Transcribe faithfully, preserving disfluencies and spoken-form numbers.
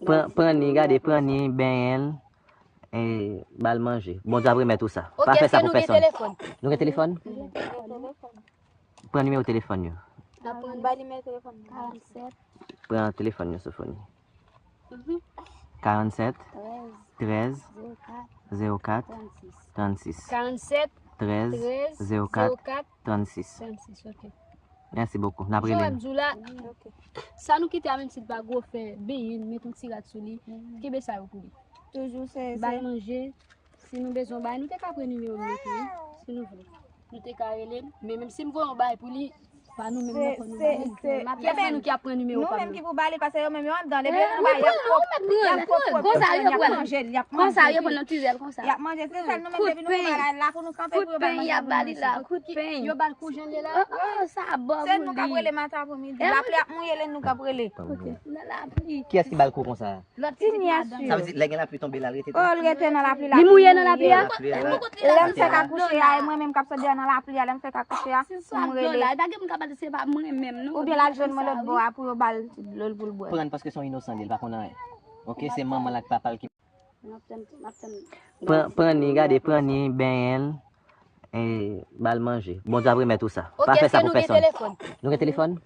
Pran, pran ni, gade, pran ni, benyen l, e ba l manje. Bondye ap remèt ou sa. Pa fè sa pou pèsonn. Nou gen telefòn? Pran nimewo telefòn yo. Pran telefòn yo, Sofoni. Karannsèt, trèz, zewo kat, trannsis. Karannsèt, trèz, zewo kat, trannsis. Mèsi bokou. N ap rele. Sa nou kite a, menm si l pa gwo, fè benyen l, met yon ti rad sou li. Kenbe sa yo pou li. Toujou se, ba l manje. Si nou bezwen bay, nou te ka pran nimewo l tou, wi, si nou vle. Nou te ka rele l, men menm si m voye yon bay pou li, pa nou menm nan fò nou bay li. Kenbe nou ki ap pran nimewo pa nou. Nou menm ki pou ba li, paske yo menm yo anndan, depi yo nan bay, y ap pran, y ap pran, y ap manje l, y ap manje l. Konsa, yo pran yon ti zèl konsa. Y ap manje, se sèl nou menm depi nou bay la, la pou nou kanpe pou yo ba l manje pou nou. Kout peny, y ap ba li la, kout peny. Yo ba l kou jan l ye la. Oh, oh, sa bon pou li. Se nou k ap rele maten aprèmidi. Lapli ap mouye l, e nou k ap rele. Nan lapli. Kiyès ki ba l kou konsa? Lòt ti nya sou. Sa vle di, lè gen lapli tonbe la, l rete. Oh, l rete nan lapli la. Li mouye nan lapli a? Lè m fèk akouche a, e mwen menm k ap sot deyò nan lapli a, lè m fèk akouche a, m rele. Pa gen moun k ap pale, se pa mwen menm, non. Oubyen l al jwenn mwen lòt bò a pou yo ba l ti dlo l pou l bwè. Pran paske se yon inosan li, l pa konn anyen. Ok, se manman l ak papa l ki. Pran, pran ni, gade, pran ni, benyen l, e ba l manje. Bondye ap remèt ou sa. Pa fè sa pou pèsonn. Nou gen telefòn?